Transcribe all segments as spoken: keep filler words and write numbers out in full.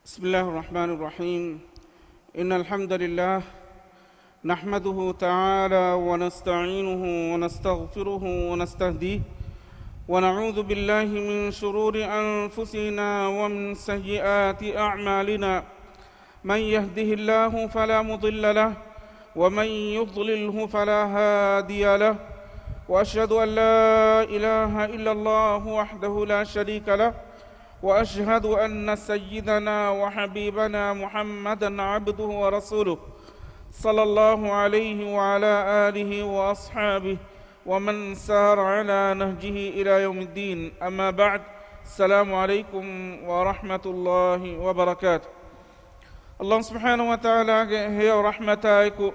بسم الله الرحمن الرحيم. إن الحمد لله نحمده تعالى ونستعينه ونستغفره ونستهديه، ونعوذ بالله من شرور أنفسنا ومن سيئات أعمالنا. من يهده الله فلا مضل له، ومن يضلله فلا هادي له، وأشهد أن لا إله إلا الله وحده لا شريك له، وأشهد أن سيدنا وحبيبنا محمدا عبده ورسوله، صلى الله عليه وعلى آله وأصحابه ومن سار على نهجه إلى يوم الدين. أما بعد، السلام عليكم ورحمة الله وبركاته. ﷲ ސުބްޙާނަހޫ ވަތަޢާލާގެ ހެޔޮ ރަޙްމަތާއެކު،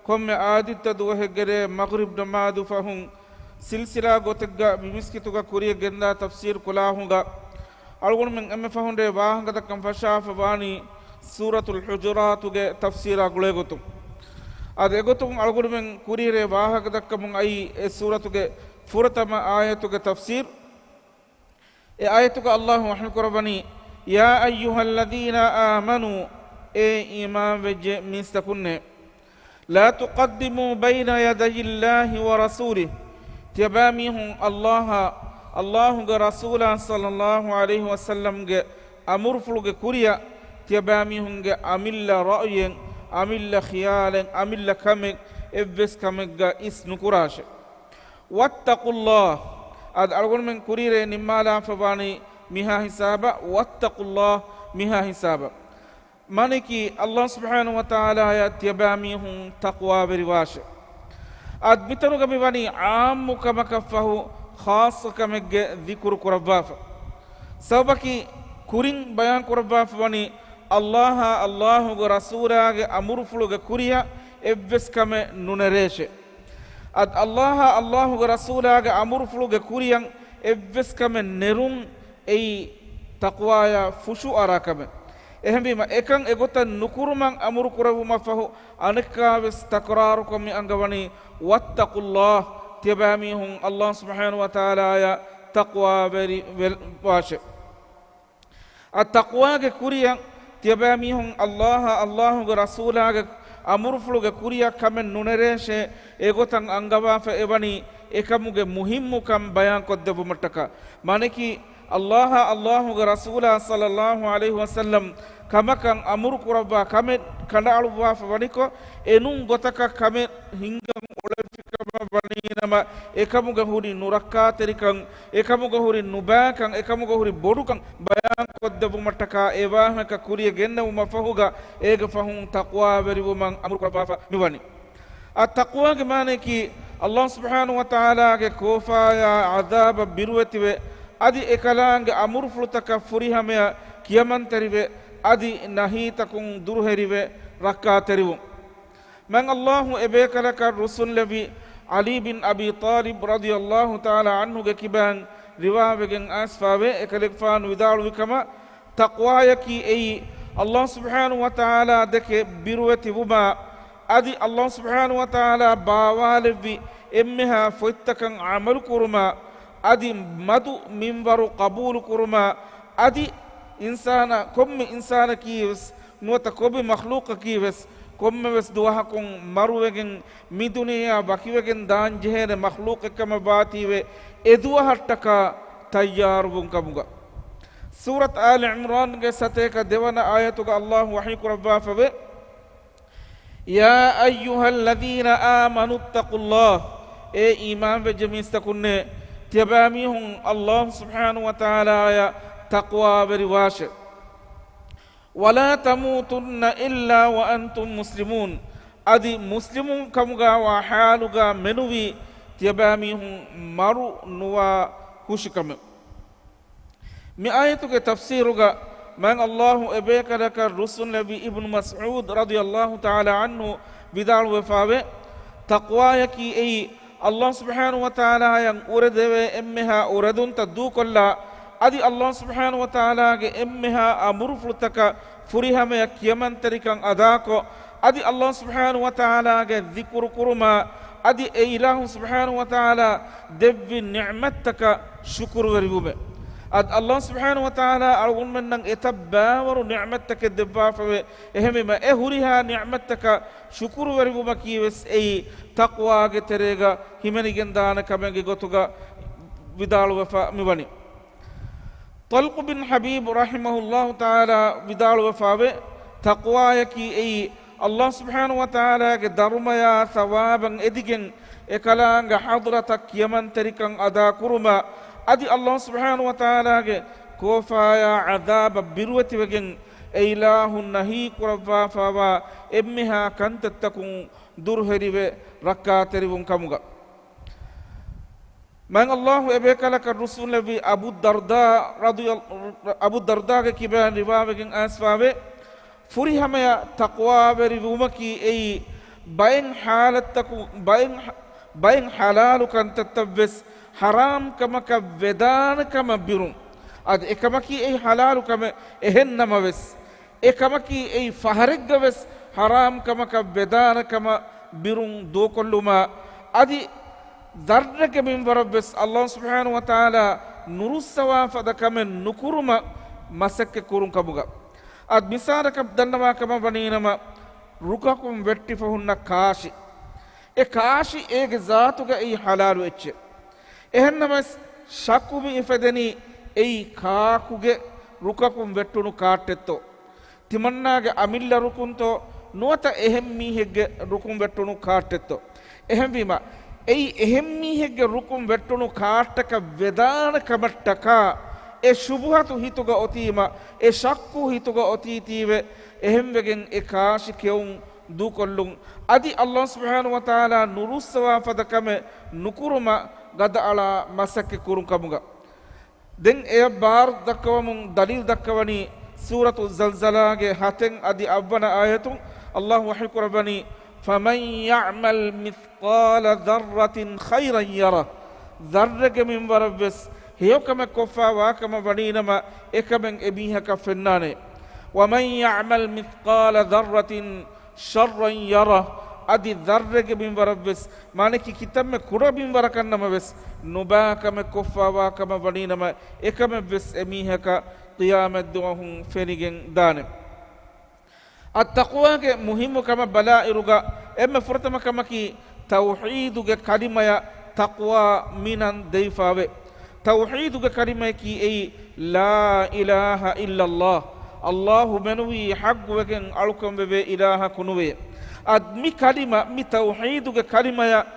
ކޮންމެ އާދިއްތަ ދުވަހެއްގެ ރޭ މަޣްރިބް ނަމާދު ފަހުން، ސިލްސިލާ ގޮތެއްގަ މި މިސްކިތުގަ ކުރިޔަށް ގެންދާ ތަފްސީރު ކުލާހުގަ، އަޅުގަނޑުމެން އެންމެ ފަހުން ރޭ ވާހަކަދައްކަން ފަށާފަ ވާނީ ސޫރަތުލް ޙުޖުރާތުގެ ތަފްސީރާ ގުޅޭގޮތުން. އަދި އެގޮތުން އަޅުގަނޑުމެން ކުރިޔަށް ރޭ ވާހަކަދައްކަމުން އައީ އެ ސޫރަތުގެ ފުރަތަމަ އާޔަތުގެ ތަފްސީރު. އެ އާޔަތުގަ ﷲ ވަޙީ ކުރައްވަނީ، يا أيها الذين آمنوا، އޭ އީމާންވެއްޖެ މީސްތަކުންނޭ، لا تقدموا بين يدي الله ورسوله، ތިޔަބައިމީހުން ﷲ، ﷲގެ ރަސޫލާ ޞައްލައްލާހު ޢަލައިހި ވަސައްލަމްގެ އަމުރުފުޅުގެ ކުރިއަށް، ތިޔަބައިމީހުންގެ އަމިއްލަ ރައުޔެއް، އަމިއްލަ ޚިޔާލެއް، އަމިއްލަ ކަމެއް އެއްވެސް ކަމެއްގަ އިސް ނުކުރާށެ. واتقوا الله، އަދި އަޅުގަނޑުމެން ކުރިއަށް ރޭ ނިންމާލާފަ ވާނީ މިހާ ހިސާބަށް، واتقوا الله، މިހާ ހިސާބަށް. މާނައަކީ، ﷲ ސުބްޙާނަހޫ ވަތަޢާލާއަށް ތިޔަބައިމީހުން ތަޤްވާވެރިވާށެ. އަދި މިތަނުގަ މިވަނީ ޢާއްމު ކަމަކަށްފަހު ޚާއްޞަ ކަމެއްގެ ޛިކުރު ކުރައްވާފަ. ސަބަބަކީ، ކުރިން ބަޔާން ކުރައްވާފަ ވަނީ، ﷲއާ ﷲގެ ރަސޫލާގެ އަމުރުފުޅުގެ ކުރިއަށް އެއްވެސް ކަމެއް ނުނެރޭށެ. އަދި ﷲއާ ﷲގެ ރަސޫލާގެ އަމުރުފުޅުގެ ކުރިއަށް އެއްވެސް ކަމެއް ނެރުން އެއީ ތަޤްވާއާ ފުށުއަރާ ކަމެއް. އެހެންވީމަ، އެކަން އެގޮތަށް ނުކުރުމަށް އަމުރު ކުރެއްވުމަށްފަހު، އަނެއްކާވެސް ތަކުރާރުކޮށް މި އަންގަވަނީ، واتقوا الله، ތިޔަބައިމީހުން ﷲ ސުބްޙާނަހޫ ވަތަޢާލާއަށް ތަޤްވާވެރި ވެ-، ވާށެ. އަދި ތަޤްވާގެ ކުރިއަށް ތިޔަބައިމީހުން ﷲއާ ﷲގެ ރަސޫލާގެ އަމުރުފުޅުގެ ކުރިއަށް ކަމެއް ނުނެރޭށޭ، އެގޮތަށް އަންގަވާފަ އެވަނީ އެކަމުގެ މުހިއްމުކަން ބަޔާންކޮށްދެއްވުމަށްޓަކާ. މާނައަކީ، ﷲއާ ﷲގެ ރަސޫލާ ޞައްލައްލާހު ޢަލައިހި ވަސައްލަމް ކަމަކަށް އަމުރު ކުރައްވާ ކަމެއް ކަނޑައަޅުއްވާފަ ވަނިކޮށް، އެނޫން ގޮތަކަށް ކަމެއް ހިންގަން އުޅެފިކަމަށް ވަނީނަމަ، އެކަމުގަ ހުރި ނުރައްކާތެރިކަން، އެކަމުގަ ހުރި ނުބައިކަން، އެކަމުގަ ހުރި ބޮޑުކަން ބަޔާންކޮށްދެއްވުމަށްޓަކާ، އެ ވާހަކަ ކުރިއަށް ގެންނެވުމަށްފަހުގަ، އޭގެ ފަހުން ތަޤްވާވެރިވުމަށް އަމުރު ކުރައްވާފަ މިވަނީ. އަދި ތަޤްވާގެ މާނައަކީ، ﷲ ސުބްޙާނަހޫ ވަތަޢާލާގެ ކޯފާއާ ޢަޛާބަށް ބިރުވެތިވެ، އަދި އެކަލާނގެ އަމުރުފުޅުތަކަށް ފުރިހަމަޔަށް ކިޔަމަންތެރިވެ، އަދި ނަހީތަކުން ދުރުހެލިވެ، ރައްކާތެރިވުން. މާތް ﷲ އެބޭކަލަކަށް ރުއްސުންލެއްވި ޢަލީ ބިން އަބީ ޠާލިބް ރަޟިޔަﷲ ތަޢާލާ ޢަންހުގެ ކިބައިން ރިވާވެގެން އައިސްފަވޭ، އެކަލޭގެފާނު ވިދާޅުވި ކަމަށް، ތަޤްވާޔަކީ އެއީ، ﷲ ސުބްޙާނަހޫ ވަތަޢާލާ ދެކެ ބިރުވެތިވުމާ، އަދި ﷲ ސުބްޙާނަހޫ ވަތަޢާލާ ބާވާލެއްވި އެންމެހާ ފޮތްތަކަށް ޢަމަލު ކުރުމާ، އަދި މަދު މިންވަރު ޤަބޫލު ކުރުމާ، އަދި އިންސާނާ، ކޮންމެ އިންސާނަކީވެސް ނުވަތަ ކޮބި މަޚްލޫޤަކީވެސް ކޮންމެވެސް ދުވަހަކުން މަރުވެގެން މި ދުނިޔެއާ ވަކިވެގެން ދާންޖެހޭނެ މަޚްލޫޤެއްކަމަށް ވާތީވެ، އެދުވަހަށްޓަކާ ތައްޔާރުވުން ކަމުގަ. ސޫރަތު އާލި ޢިމްރާންގެ ސަތޭކަ ދެވަނަ އާޔަތުގަ ﷲ ވަޙީ ކުރައްވާފަވޭ، يا أيها الذين آمنوا اتقوا الله، އޭ އީމާންވެއްޖެ މީސްތަކުންނޭ، ތިޔަބައިމީހުން ﷲ ސުބްޙާނަހޫ ވަތަޢާލާއަށް ތަޤްވާވެރިވާށެ. ولا تموتن إلا وأنتم مسلمون، އަދި މުސްލިމުން ކަމުގައިވާ ޙާލުގަ މެނުވީ ތިޔަބައިމީހުން މަރު ނުވާ ހުށިކަމެއް. މި އާޔަތުގެ ތަފްސީރުގަ މާތް ﷲ އެބޭކަލަކަށް ރުއްސުންލެއްވި އިބްނު މަސްޢޫދު ރަޟިޔަﷲ ތަޢާލާ ޢަންހު ވިދާޅުވެފަވޭ، ތަޤްވާޔަކީ އެއީ، ﷲ ސުބްޙާނަހޫ ވަތަޢާލާއަށް އުރެދެވޭ އެންމެހާ އުރެދުންތައް ދޫކޮށްލާ، އަދި ﷲ ސުބްޙާނަހޫ ވަތަޢާލާގެ އެންމެހާ އަމުރުފުޅުތަކަށް ފުރިހަމަޔަށް ކިޔަމަންތެރިކަން އަދާކޮށް، އަދި ﷲ ސުބްޙާނަހޫ ވަތަޢާލާގެ ޛިކުރު ކުރުމާ، އަދި އެ އިލާހު ސުބްޙާނަހޫ ވަތަޢާލާ ދެއްވި ނިޢުމަތްތަކަށް ޝުކުރުވެރިވުމެވެ. އަދި ﷲ ސުބްޙާނަހޫ ވަތަޢާލާ އަޅުގަނޑުމެންނަށް އެތައް ބައިވަރު ނިޢުމަތްތަކެއް ދެއްވާފަވޭ. އެހެންވީމަ، އެ ހުރިހާ ނިޢުމަތްތަކަށް ޝުކުރުވެރިވުމަކީ ވެސް އެއީ ތަޤްވާގެ ތެރޭގަ ހިމެނިގެން ދާނެ ކަމެއްގެ ގޮތުގަ ވިދާޅުވެފަ މިވަނީ. ޠަލްޤު ބިން ޙަބީބު ރަޙިމަހުﷲ ތަޢާލާ ވިދާޅުވެފަވޭ، ތަޤްވާޔަކީ އެއީ ﷲ ސުބްޙާނަހޫ ވަތަޢާލާގެ ދަރުމަޔާ ޘަވާބަށް އެދިގެން، އެކަލާނގެ ޙަޟްރަތަށް ކިޔަމަންތެރިކަން އަދާކުރުމަށް، އަދި ﷲ ސުބްޙާނަހޫ ވަތަޢާލާގެ ކޯފާޔާ ޢަޛާބަށް ބިރުވެތިވެގެން، އެ އިލާހުން ނަހީ ކުރައްވާފަވާ އެންމެހާ ކަންތައްތަކުން ދުރުހެލިވެ ރައްކާތެރިވުން ކަމުގަ. މާތް ﷲ އެބޭކަލަކަށް ރުއްސުންލެއްވި އަބޫ ދަރްދާ ރަޟިޔަ-، އަބޫ ދަރްދާގެ ކިބައިން ރިވާވެގެން އައިސްފަވޭ، ފުރިހަމަޔަށް ތަޤްވާވެރިވުމަކީ އެއީ، ބައެއް ޙާލަތްތަކު-، ބައެއް ޙަ-، ބައެއް ޙަލާލު ކަންތައްތައް ވެސް ޙަރާމް ކަމަކަށް ވެދާނެ ކަމަށް ބިރުން. އަދި އެކަމަކީ އެއީ ޙަލާލު ކަމެއް، އެހެން ނަމަވެސް، އެ ކަމަކީ އެއީ ފަހަރެއްގަ ވެސް ޙަރާމް ކަމަކަށް ވެދާނެ ކަމަށް ބިރުން ދޫކޮށްލުމަށް، އަދި ޒައްރެއްގެ މިންވަރަށް ވެސް ﷲ ސުބްޙާނަހޫ ވަތަޢާލާ ނުރުއްސަވާ ފަދަ ކަމެއް ނުކުރުމަށް މަސައްކަތް ކުރުން ކަމުގަ. އަދި މިސާލަކަށް ދަންނަވާ ކަމަށް ވަނީނަމަ، ރުކަކުން ވެއްޓިފަ ހުންނަ ކާށި. އެ ކާށި އޭގެ ޒާތުގައި ޙަލާލު އެއްޗެއް. އެހެންނަމަވެސް، ޝައްކު މި އުފެދެނީ އެއީ ކާކުގެ ރުކަކުން ވެއްޓުނު ކާށްޓެއްތޯ؟ ތިމަންނާގެ އަމިއްލަ ރުކުންތޯ ނުވަތަ އެހެން މީހެއްގެ ރުކުން ވެއްޓުނު ކާށްޓެއްތޯ؟ އެހެންވީމަ، އެއީ އެހެން މީހެއްގެ ރުކުން ވެއްޓުނު ކާށްޓަކަށް ވެދާނެ ކަމަށްޓަކާ، އެ ޝުބުހަތު ހިތުގަ އޮތީމަ، އެ ޝައްކު ހިތުގަ އޮތީތީވެ، އެހެންވެގެން އެ ކާށި ކެއުން ދޫކޮށްލުން، އަދި ﷲ ސުބްޙާނަހޫ ވަތަޢާލާ ނުރުއްސަވާ ފަދަ ކަމެއް ނުކުރުމަށް ގަދައަޅާ މަސައްކަތް ކުރުން ކަމުގަ. ދެން އެޔަށް ބާރު ދައްކަވަމުން ދަލީލު ދައްކަވަނީ، ސޫރަތު ޒަލްޒަލާގެ ހަތެއް އަދި އަށްވަނަ އާޔަތުން ﷲ ވަޙީ ކުރައްވަނީ، فَمَن يَعْمَلْ مِثْقَالَ ذَرَّةٍ خَيْرًا يَرَهُ. ޒައްރެއްގެ މިންވަރަށް ވެސް ހެޔޮކަމެއް ކޮށްފަ ވާކަމަށް ވަނީނަމަ، އެކަމެއް އެމީހަކަށް ފެންނާނެ. وَمَن يَعْمَلْ مِثْقَالَ ذَرَّةٍ شَرًّا يَرَهُ. އަދި ޒައްރެއްގެ މިންވަރަށް ވެސް، މާނައަކީ ކިތަންމެ ކުޑަ މިންވަރަކަށް ނަމަވެސް، ނުބާ ކަމެއް ކޮށްފަ ވާކަމަށް ވަނީނަމަ، އެކަމެއް ވެސް އެމީހަކަށް ޤިޔާމަތްދުވަހު ފެނިގެން ދާނެ. އައްތަޤްވާގެ މުހިއްމު ކަމަށް ބަލާއިރުގަ، އެންމެ ފުރަތަމަ ކަމަކީ ތައުޙީދުގެ ކަލިމަޔަށް ތަޤްވާ މިނަން ދެވިފަވޭ. ތައުޙީދުގެ ކަލިމަޔަކީ އެއީ، لا إله إلا الله، ﷲ މެނުވީ ޙައްޤުވެގެން އަޅުކަންވެވޭ އިލާހަކު ނުވޭ. އަދި މި ކަލިމަ، މި ތައުޙީދުގެ ކަލިމަޔަށް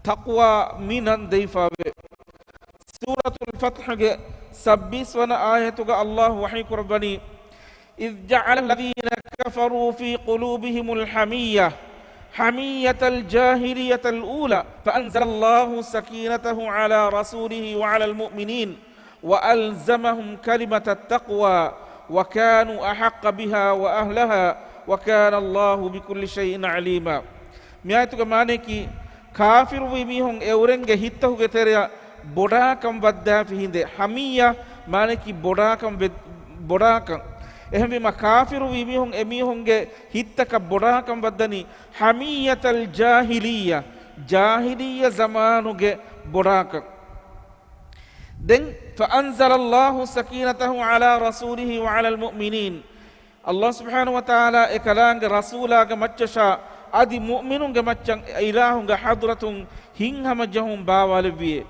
ތަޤްވާ މިނަން ދެވިފަވޭ. ސޫރަތުލް ފަތްޙުގެ ސައްބީސް ވަނަ އާޔަތުގަ ﷲ ވަޙީ ކުރައްވަނީ، إذ جعل الذين كفروا في قلوبهم الحمية حمية الجاهلية الأولى فأنزل الله سكينته على رسوله وعلى المؤمنين وألزمهم كلمة التقوى وكانوا أحق بها وأهلها وكان الله بكل شيء عليما. މި އާޔަތުގެ މާނައަކީ، ކާފިރުވި މީހުން އެއުރެންގެ ހިތްތަކުގެ ތެރެއަށް ބޮޑާކަން ވައްދާފި ހިނދެއް. ޙަމިއްޔަ މާނައަކީ ބޮޑާކަން ވެ-، ބޮޑާކަން. އެހެންވީމަ، ކާފިރުވި މީހުން އެމީހުންގެ ހިތްތަކަށް ބޮޑާކަން ވައްދަނީ، حمية الجاهلية، ޖާހިލިއްޔަ ޒަމާނުގެ ބޮޑާކަން. ދެން، فأنزل الله سكينته على رسوله وعلى المؤمنين. ﷲ ސުބްޙާނަހޫ ވަތަޢާލާ އެކަލާނގެ ރަސޫލާގެ މައްޗަށާ އަދި މުއުމިނުންގެ މައްޗަށް އިލާހުގެ ޙަޟްރަތުން ހިތްހަމަޖެހުން ބާވާލެއްވިއޭ.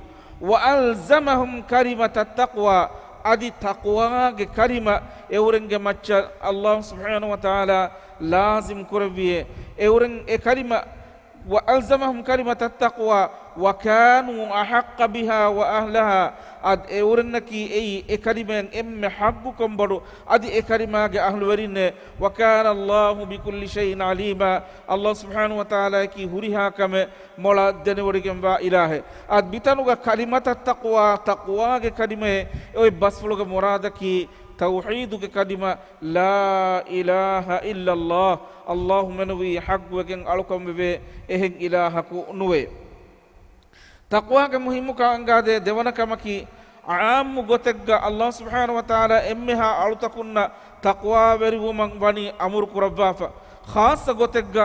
وألزمهم كلمة التقوى، އަދި ތަޤްވާގެ ކަލިމަ އެއުރެންގެ މައްޗަށް ﷲ ސުބްޙާނަހޫ ވަތަޢާލާ ލާޒިމް ކުރެއްވިއޭ. އެއުރެން އެ ކަލިމަ، وألزمهم كلمة التقوى وكانوا أحق بها وأهلها. އަދި އެއުރެންނަކީ އެއީ އެ ކަލިމައަށް އެންމެ ޙައްޤުކަން ބޮޑު، އަދި އެ ކަލިމާގެ އަހްލުވެރިންނޭ. وكان الله بكل شيء عليما. ﷲ ސުބްޙާނަހޫ ވަތަޢާލާއަކީ ހުރިހާ ކަމެއް މޮޅަށް ދެނެވޮޑިގެންވާ އިލާހެއް. އަދި މިތަނުގަ كلمة التقوى، ތަޤްވާގެ ކަލިމައެއް އޮތް ބަސްފުޅުގެ މުރާދަކީ ތައުޙީދުގެ ކަލިމަ، لا إله إلا الله، ﷲ މެނުވީ ޙައްޤުވެގެން އަޅުކަން ވެވޭ އެހެން އިލާހަކު ނުވޭ. ތަޤްވާގެ މުހިއްމުކަން އަންގާދޭ ދެވަނަ ކަމަކީ، ޢާއްމު ގޮތެއްގަ ﷲ ސުބްޙާނަހޫ ވަތަޢާލާ އެންމެހާ އަޅުތަކުންނަށް ތަޤްވާވެރިވުމަށް ވަނީ އަމުރު ކުރައްވާފަ، ޚާއްޞަ ގޮތެއްގަ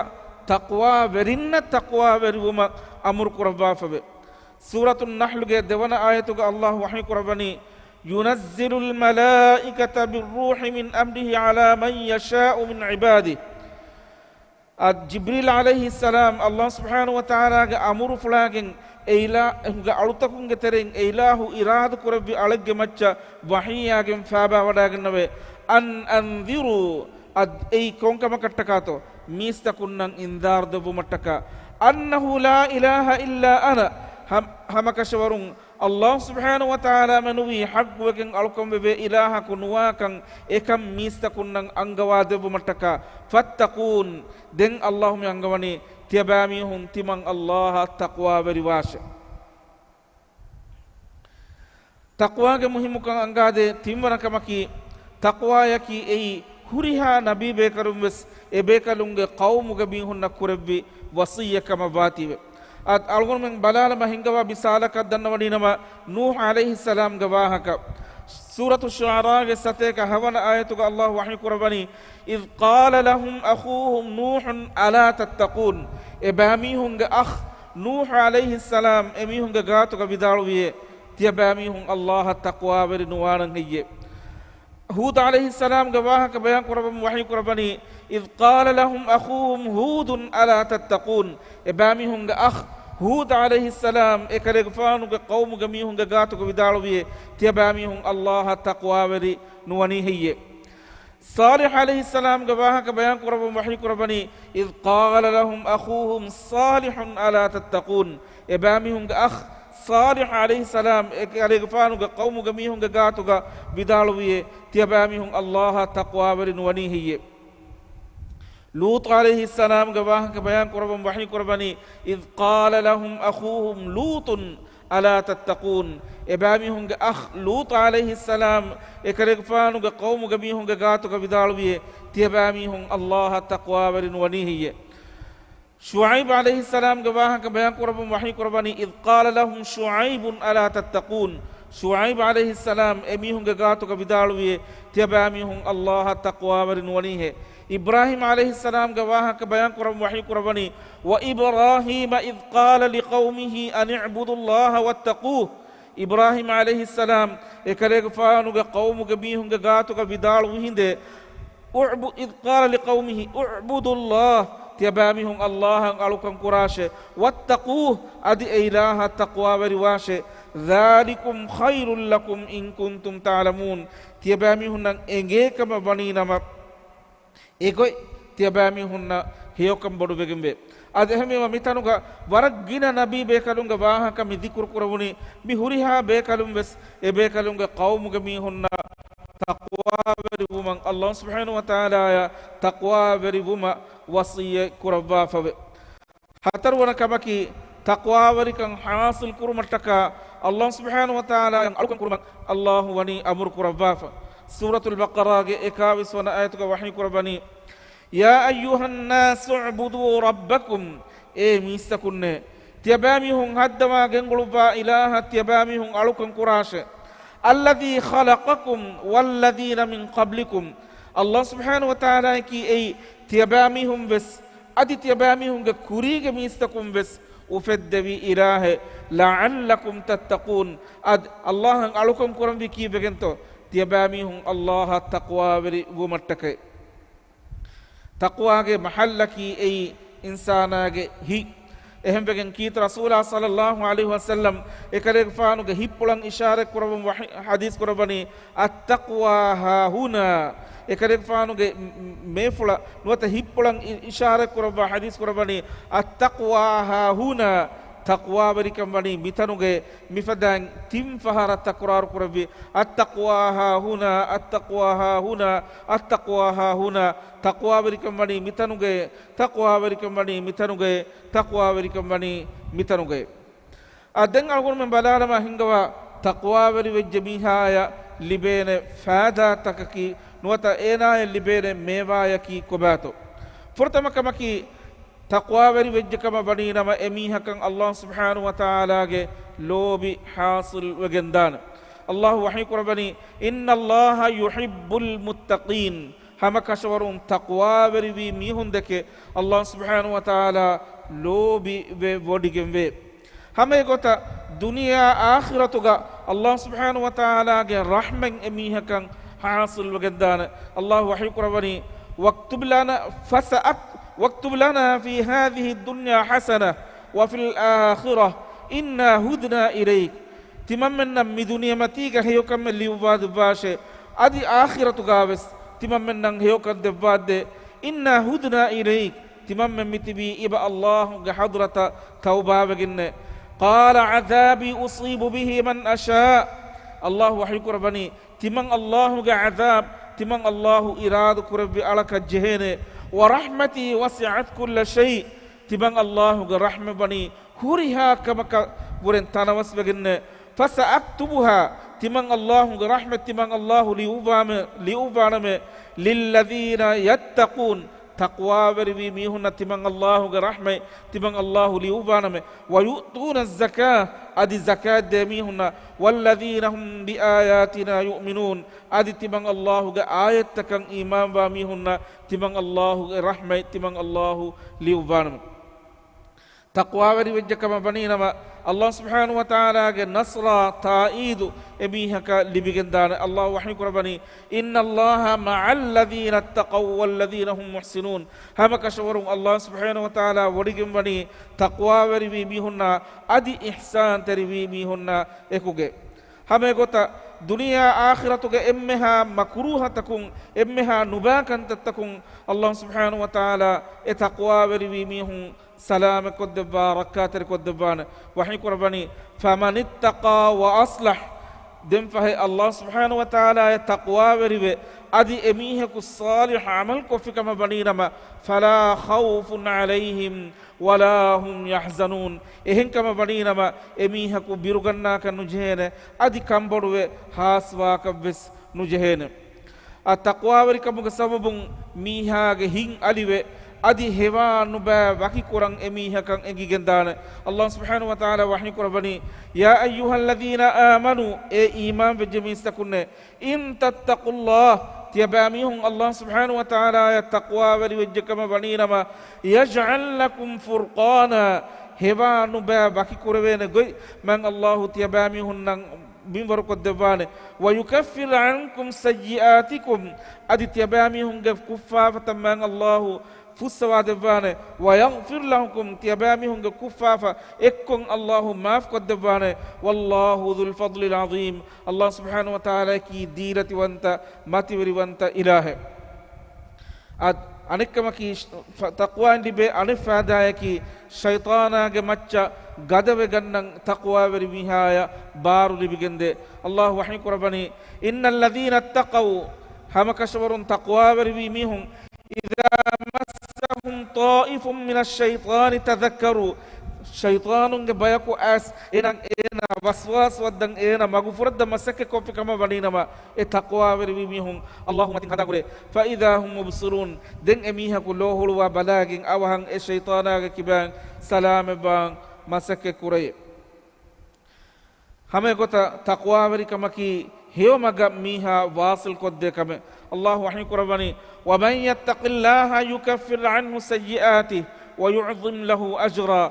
ތަޤްވާވެރިންނަށް ތަޤްވާވެރިވުމަށް އަމުރު ކުރައްވާފަވޭ. ސޫރަތުއް ނަޙްލުގެ ދެވަނަ އާޔަތުގަ ﷲ ވަޙީ ކުރައްވަނީ، ينزل الملائكة بالروح من أمره على من يشاء من عباده. އަދި ޖިބްރީލް ޢަލައިހިއްސަލާމް ﷲ ސުބްޙާނަހޫ ވަތަޢާލާގެ އަމުރުފުޅާގެން އެ އިލާހުގެ އަޅުތަކުންގެ ތެރެއިން އެ އިލާހު އިރާދަކުރެއްވި އަޅެއްގެ މައްޗަށް ވަޙީއާގެން ފާބާވަޑައިގަންނަވައި، أن أنذروا، އަދި އެއީ ކޮންކަމަކަށްޓަކާތޯ؟ މީސްތަކުންނަށް އިންޒާރު ދެއްވުމަށްޓަކާ. أنه لا إله إلا أنا، ހަމަ-، ހަމަކަށަވަރުން ﷲ ސުބްޙާނަހޫ ވަތަޢާލާ މެނުވީ ޙައްޤުވެގެން އަޅުކަންވެވޭ އިލާހަކު ނުވާކަން އެކަން މީސްތަކުންނަށް އަންގަވާދެއްވުމަށްޓަކާ. فاتقون، ދެން ﷲ މި އަންގަވަނީ ތިޔަބައިމީހުން ތިމަން ﷲއަށް ތަޤްވާވެރިވާށޭ. ތަޤްވާގެ މުހިއްމުކަން އަންގާދޭ ތިންވަނަ ކަމަކީ، ތަޤްވާޔަކީ އެއީ ހުރިހާ ނަބީ ބޭކަލުން ވެސް އެބޭކަލުންގެ ޤައުމުގެ މީހުންނަށް ކުރެއްވި ވަޞިއްޔަތް ކަމަށް ވާތީވެ. އަދި އަޅުގަނޑުމެން ބަލާލަމާ ހިންގަވާ މިސާލަކަށް ދަންނަވަނީނަމަ، ނޫޙު ޢަލައިހިއްސަލާމްގެ ވާހަކަ. ސޫރަތު ޝުޢަރާގެ ސަތޭކަ ހަވަނަ އާޔަތުގަ ﷲ ވަޙީ ކުރައްވަނީ، إذ قال لهم أخوهم نوح ألا تتقون، އެބައިމީހުންގެ އަޚް ނޫޙު ޢަލައިހިއްސަލާމް އެމީހުންގެ ގާތުގަ ވިދާޅުވިއޭ، ތިޔަބައިމީހުން ﷲއަށް ތަޤްވާވެރި ނުވާނަން ހެއްޔޭ؟ ހޫދު ޢަލައިހިއްސަލާމްގެ ވާހަކަ ބަޔާން ކުރައްވަމުން ވަޙީ ކުރައްވަނީ، إذ قال لهم أخوهم هود ألا تتقون، އެބައިމީހުންގެ އަޚް ހޫދު ޢަލައިހިއްސަލާމް އެކަލޭގެފާނުގެ ޤައުމުގެ މީހުންގެ ގާތުގަ ވިދާޅުވިއޭ، ތިޔަބައިމީހުން ﷲއަށް ތަޤްވާވެރި ނުވަނީ ހެއްޔޭ؟ ޞާލިޙު ޢަލައިހިއްސަލާމްގެ ވާހަކަ ބަޔާން ކުރައްވަމުން ވަޙީ ކުރައްވަނީ، إذ قال لهم أخوهم صالح ألا تتقون، އެބައިމީހުންގެ އަޚް ޞާލިޙު ޢަލައިހިއްސަލާމް އެކަލޭގެފާނުގެ ޤައުމުގެ މީހުންގެ ގާތުގަ ވިދާޅުވިއޭ، ތިޔަބައިމީހުން ﷲއަށް ތަޤްވާވެރި ނުވަނީ ހެއްޔޭ؟ ލޫޠު ޢަލައިހިއްސަލާމްގެ ވާހަކަ ބަޔާން ކުރައްވަމުން ވަޙީ ކުރައްވަނީ، إذ قال لهم أخوهم لوط ألا تتقون، އެބައިމީހުންގެ އަޚް ލޫޠު ޢަލައިހިއްސަލާމް އެކަލޭގެފާނުގެ ޤައުމުގެ މީހުންގެ ގާތުގަ ވިދާޅުވިއޭ، ތިޔަބައިމީހުން ﷲއަށް ތަޤްވާވެރި ނުވަނީ ހެއްޔޭ؟ ޝުޢައިބު ޢަލައިހިއްސަލާމްގެ ވާހަކަ ބަޔާން ކުރައްވަމުން ވަޙީ ކުރައްވަނީ، إذ قال لهم شعيب ألا تتقون، ޝުޢައިބު ޢަލައިހިއްސަލާމް އެމީހުންގެ ގާތުގަ ވިދާޅުވިއޭ، ތިޔަބައިމީހުން ﷲއަށް ތަޤްވާވެރި ނުވަނީހޭ؟ އިބްރާހީމް ޢަލައިހިއްސަލާމްގެ ވާހަކަ ބަޔާން ކުރައްވަމުން ވަޙީ ކުރައްވަނީ، وإبراهيم إذ قال لقومه أن اعبدوا الله واتقوه، އިބްރާހީމް ޢަލައިހިއްސަލާމް އެކަލޭގެފާނުގެ ޤައުމުގެ މީހުންގެ ގާތުގަ ވިދާޅުވި ހިނދޭ، اعب-، إذ قال لقومه اعبدوا الله، ތިޔަބައިމީހުން ﷲއަށް އަޅުކަން ކުރާށޭ، واتقوه، އަދި އެ އިލާހަށް ތަޤްވާވެރިވާށޭ، ذلكم خير لكم إن كنتم تعلمون، ތިޔަބައިމީހުންނަށް އެނގޭ ކަމަށް ވަނީ ނަމަ، އެގޮތް ތިޔަބައިމީހުންނަށް ހެޔޮކަން ބޮޑުވެގެންވޭ. އަދި އެހެންވީމަ މިތަނުގަ ވަރަށް ގިނަ ނަބީ ބޭކަލުންގެ ވާހަކަ މި ޛިކުރު ކުރެވުނީ، މި ހުރިހާ ބޭކަލުން ވެސް އެ ބޭކަލުންގެ ޤައުމުގެ މީހުންނަށް ތަޤްވާވެރިވުމަށް، ﷲ ސުބްޙާނަހޫ ވަތަޢާލާއަށް ތަޤްވާވެރިވުމަށް ވަޞިއްޔަތް ކުރައްވާފަވޭ. ހަތަރުވަނަ ކަމަކީ، ތަޤްވާވެރިކަން ޙާޞިލް ކުރުމަށްޓަކާ، ﷲ ސުބްޙާނަހޫ ވަތަޢާލާއަށް އަޅުކަން ކުރުމަށް ﷲ ވަނީ އަމުރު ކުރައްވާފަ. ސޫރަތުލް ބަޤަރާގެ އެކާވީސް ވަނަ އާޔަތުގަ ވަޙީ ކުރައްވަނީ، يا أيها الناس اعبدوا ربكم، އޭ މީސްތަކުންނޭ، ތިޔަބައިމީހުން ހައްދަވާ ގެންގުޅުއްވާ އިލާހަށް ތިޔަބައިމީހުން އަޅުކަން ކުރާށޭ. الذي خلقكم والذين من قبلكم، ﷲ ސުބްޙާނަހޫ ވަތަޢާލާއަކީ އެއީ ތިޔަބައިމީހުން ވެސް، އަދި ތިޔަބައިމީހުންގެ ކުރީގެ މީސްތަކުން ވެސް އުފެއްދެވި އިލާހެއް. لعلكم تتقون، އަދި ﷲއަށް އަޅުކަން ކުރަންވީ ކީއްވެގެންތޯ؟ ތިޔަބައިމީހުން ﷲއަށް ތަޤްވާވެރި ވުމަށްޓަކައި. ތަޤްވާގެ މަޙައްލަކީ އެއީ އިންސާނާގެ ހިތް. އެހެންވެގެން ކީރިތި ރަސޫލާ ޞައްލައްލާހު ޢަލައިހި ވަސައްލަމް އެކަލޭގެފާނުގެ ހިތްޕުޅަށް އިޝާރަތް ކުރައްވަމުން ވަޙީ، ޙަދީޘް ކުރައްވަނީ، التقوى هاهنا. އެކަލޭގެފާނުގެ މޭފުޅަށް ނުވަތަ ހިތްޕުޅަށް އި-، އިޝާރަތް ކުރައްވާ ޙަދީޘް ކުރައްވަނީ، التقوى هاهنا، ތަޤްވާވެރިކަން ވަނީ މިތަނުގައޭ. މިފަދައިން ތިން ފަހަރަށް ތަކުރާރު ކުރެއްވި، التقوى هاهنا، التقوى هاهنا، التقوى هاهنا، ތަޤްވާވެރިކަން ވަނީ މިތަނުގައޭ، ތަޤްވާވެރިކަން ވަނީ މިތަނުގައޭ، ތަޤްވާވެރިކަން ވަނީ މިތަނުގައޭ. އަދި ދެން އަޅުގަނޑުމެން ބަލާލަމާ ހިންގަވާ، ތަޤްވާވެރިވެއްޖެ މީހާޔަށް ލިބޭނެ ފައިދާތަކަކީ ނުވަތަ އޭނާޔަށް ލިބޭނެ މޭވާޔަކީ ކޮބާތޯ؟ ފުރަތަމަ ކަމަކީ، ތަޤްވާވެރި ވެއްޖެ ކަމަށް ވަނީ ނަމަ، އެމީހަކަށް ﷲ ސުބްޙާނަހޫ ވަތަޢާލާގެ ލޯބި ޙާޞިލް ވެގެންދާނެ. ﷲ ވަޙީ ކުރައްވަނީ، إن الله يحب المتقين، ހަމަކަށަވަރުން ތަޤްވާވެރިވީ މީހުންދެކެ ﷲ ސުބްޙާނަހޫ ވަތަޢާލާ ލޯބިވެވޮޑިގެންވޭ. ހަމައެގޮތަށް ދުނިޔެއާ އާޚިރަތުގަ ﷲ ސުބްޙާނަހޫ ވަތަޢާލާގެ ރަޙްމަތް އެމީހަކަށް ޙާޞިލްވެގެންދާނެ. ﷲ ވަޙީކުރައްވަނީ، "واكتب لنا، فسأك-، واكتب لنا في هذه الدنيا حسنة وفي الآخرة إنا هدنا إليك." ތިމަންމެންނަށް މި ދުނިޔެމަތީގަ ހެޔޮކަމެއް ލިޔުއްވާދެއްވާށޭ، އަދި އާޚިރަތުގަވެސް ތިމަންމެންނަށް ހެޔޮކަން ދެއްވާށޭ. "إنا هدنا إليك." ތިމަންމެން މިތިބީ އިބަ ﷲގެ ޙަޟްރަތަށް ތައުބާވެގެންނޭ. "قال عذابي أصيب به من أشاء." ﷲ ވަޙީކުރައްވަނީ، ތިމަން ﷲގެ ޢަޛާބު، ތިމަން ﷲ އިރާދަކުރެއްވި އަޅަކަށް ޖެހޭނެ. "ورحمتي وسعت كل شيء." ތިމަން ﷲގެ ރަޙްމަތް ވަނީ ހުރިހާ ކަމަކަށް ވުރެން ތަނަވަސްވެގެންނޭ. "فسأكتبها." ތިމަން ﷲގެ ރަޙްމަތް ތިމަން ﷲ ލިޔުއްވާމެ-، ލިޔުއްވާނަމޭ. "للذين يتقون." ތަޤްވާވެރިވީ މީހުންނަށް ތިމަން ﷲގެ ރަޙްމަތް ތިމަން ﷲ ލިޔުއްވާނަމޭ. "ويؤتون الزكاة." އަދި ޒަކާތް ދޭ މީހުންނަށް. "والذين هم بآياتنا يؤمنون." އަދި ތިމަން ﷲގެ އާޔަތްތަކަށް އީމާންވާ މީހުންނަށް ތިމަން ﷲގެ ރަޙްމަތް ތިމަން ﷲ ލިޔުއްވާނަމޭ. ތަޤްވާވެރިވެއްޖެ ކަމަށް ވަނީނަމަ، ﷲ ސުބްޙާނަހޫ ވަތަޢާލާގެ ނަޞްރާ، ތާއީދު އެމީހަކަށް ލިބިގެންދާނެ. ﷲ ވަޙީކުރައްވަނީ، "إن الله مع الذين اتقوا والذين هم محسنون." ހަމަކަށަވަރުން ﷲ ސުބްޙާނަހޫ ވަތަޢާލާ ވޮޑިގެންވަނީ ތަޤްވާވެރިވީ މީހުންނާ އަދި އިޙްސާންތެރިވީ މީހުންނާ އެކުގެ. ހަމައެގޮތަށް ދުނިޔެ އާޚިރަތުގެ އެންމެހާ މަކުރޫހަތަކުން، އެންމެހާ ނުބާކަންތައްތަކުން ﷲ ސުބްޙާނަހޫ ވަތަޢާލާ އެ ތަޤްވާވެރިވީ މީހުން ސަލާމަތްކޮށްދެއްވާ، ރައްކާތެރިކޮށްދެއްވާނެ. ވަޙީކުރައްވަނީ، "فمن اتقى وأصلح." ދެންފަހެ ﷲ ސުބްޙާނަހޫ ވަތަޢާލާއަށް ތަޤްވާވެރިވެ، އަދި އެމީހަކު ޞާލިޙު ޢަމަލުކޮށްފި ކަމަށް ވަނީނަމަ، "فلا خوف عليهم ولا هم يحزنون." އެހެންކަމަށް ވަނީނަމަ، އެމީހަކު ބިރުގަންނާކަށް ނުޖެހޭނެ، އަދި ކަންބޮޑުވެ ހާސްވާކަށްވެސް ނުޖެހޭނެ. އަ، ތަޤްވާވެރިކަމުގެ ސަބަބުން މީހާގެ ހިތް އަލިވެ، އަދި ހެވާ ނުބައި ވަކިކުރަން އެމީހަކަށް އެނގިގެންދާނެ. ﷲ ސުބްޙާނަހޫ ވަތަޢާލާ ވަޙީކުރައްވަނީ، "يا أيها الذين آمنوا." އޭ އީމާންވެއްޖެ މީސްތަކުންނޭ، "إن تتقوا الله." ތިޔަބައިމީހުން ﷲ ސުބްޙާނަހޫ ވަތަޢާލާއަށް ތަޤްވާވެރިވެއްޖެ ކަމަށް ވަނީނަމަ، "يجعل لكم فرقانا." ހެވާ ނުބައި ވަކިކުރެވޭނެ ގޮތް މާތް ﷲ ތިޔަބައިމީހުންނަށް މިންވަރުކޮށްދެއްވާނެ. "ويكفر عنكم سيئاتكم." އަދި ތިޔަބައިމީހުންގެ ކުށްފާފަތައް މާތް ﷲ ފުއްސަވާދެއްވާނެ. "ويغفر لكم." ތިޔަބައިމީހުންގެ ކުށްފާފަ އެއްކޮށް ﷲ މާފްކޮށްދެއްވާނެ. "والله ذو الفضل العظيم." ﷲ ސުބްޙާނަހޫ ވަތަޢާލާއަކީ ދީލަތިވަންތަ، މަތިވެރިވަންތަ އިލާހެއް. އަދި އަނެއްކަމަކީ، ތަޤްވާއިން ލިބޭ އަނެއް ފާއިދާއަކީ، ޝައިޠާނާގެ މައްޗަށް ގަދަވެގަންނަން ތަޤްވާވެރި މީހާޔަށް ބާރު ލިބިގެންދޭ. ﷲ ވަޙީކުރައްވަނީ، "إن الذين اتقوا." ހަމަކަށަވަރުން ތަޤްވާވެރިވީ މީހުން، "إذا مسهم طائف من الشيطان تذكروا." ޝައިޠާނުންގެ ބަޔަކު އައިސް އޭނަ، އޭނަ ވަސްވާސް ވައްދަން، އޭނަ މަގުފުރައްދަން މަސައްކަތްކޮށްފި ކަމަށް ވަނީނަމަ، އެ ތަޤްވާވެރިވީ މީހުން ﷲ މަތިން ހަނދާންކުރޭ. "فإذا هم مبصرون." ދެން އެމީހަކު ލޯހުޅުވާ ބަލާގެން އަވަހަށް އެ ޝައިޠާނާގެ ކިބައިން ސަލާމަތްވާން މަސައްކަތްކުރޭ. ހަމައެގޮތަށް ތަޤްވާވެރިކަމަކީ ހެޔޮމަގަށް މީހާ ވާޞިލްކޮށްދޭ ކަމެއް. ﷲ ވަޙީކުރައްވަނީ، "ومن يتق الله يكفر عنه سيئاته ويعظم له أجرا."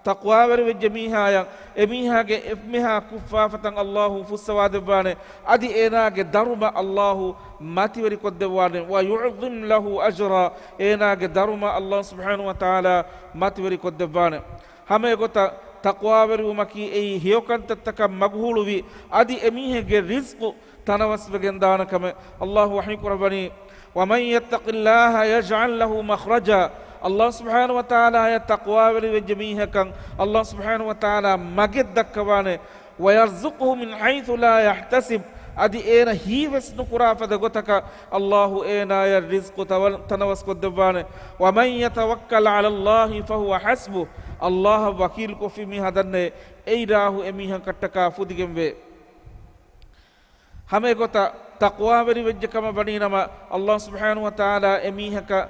ތަޤްވާވެރިވެއްޖެ މީހާޔަށް އެމީހާގެ އެންމެހާ ކުށްފާފަތައް ﷲ ފުއްސަވާދެއްވާނެ. އަދި އޭނާގެ ދަރުމަ ﷲ މަތިވެރިކޮށްދެއްވާނެ. "ويعظم له أجرا." އޭނާގެ ދަރުމަ ﷲ ސުބްޙާނަހޫ ވަތަޢާލާ މަތިވެރިކޮށްދެއްވާނެ. ހަމައެގޮތަށް ތަޤްވާވެރިވުމަކީ އެއީ ހެޔޮކަންތައްތަކަށް މަގުހުޅުވި، އަދި އެމީހެއްގެ ރިޒްޤު ތަނަވަސްވެގެންދާނެ ކަމެއް. ﷲ ވަޙީކުރައްވަނީ، "ومن يتق الله يجعل له مخرجا." ﷲ ސުބްޙާނަހޫ ވަތަޢާލާއަށް ތަޤްވާވެރިވެއްޖެ މީހަކަށް ﷲ ސުބްޙާނަހޫ ވަތަޢާލާ މަގެއް ދައްކަވާނެ. "ويرزقه من حيث لا يحتسب." އަދި އޭނަ ހީވެސް ނުކުރާ ފަދަ ގޮތަކަށް ﷲ އޭނާޔަށް ރިޒްޤު ތަވަ-، ތަނަވަސްކޮށްދެއްވާނެ. "ومن يتوكل على الله فهو حسبه." ﷲ އަށް ވަކީލުކޮށްފި މީހާ ދަންނޭ، އެ އިލާހު އެމީހަކަށްޓަކާ ފުދިގެންވޭ. ހަމައެގޮތަށް ތަޤްވާވެރިވެއްޖެ ކަމަށް ވަނީނަމަ، ﷲ ސުބްޙާނަހޫ ވަތަޢާލާ އެމީހަކަށް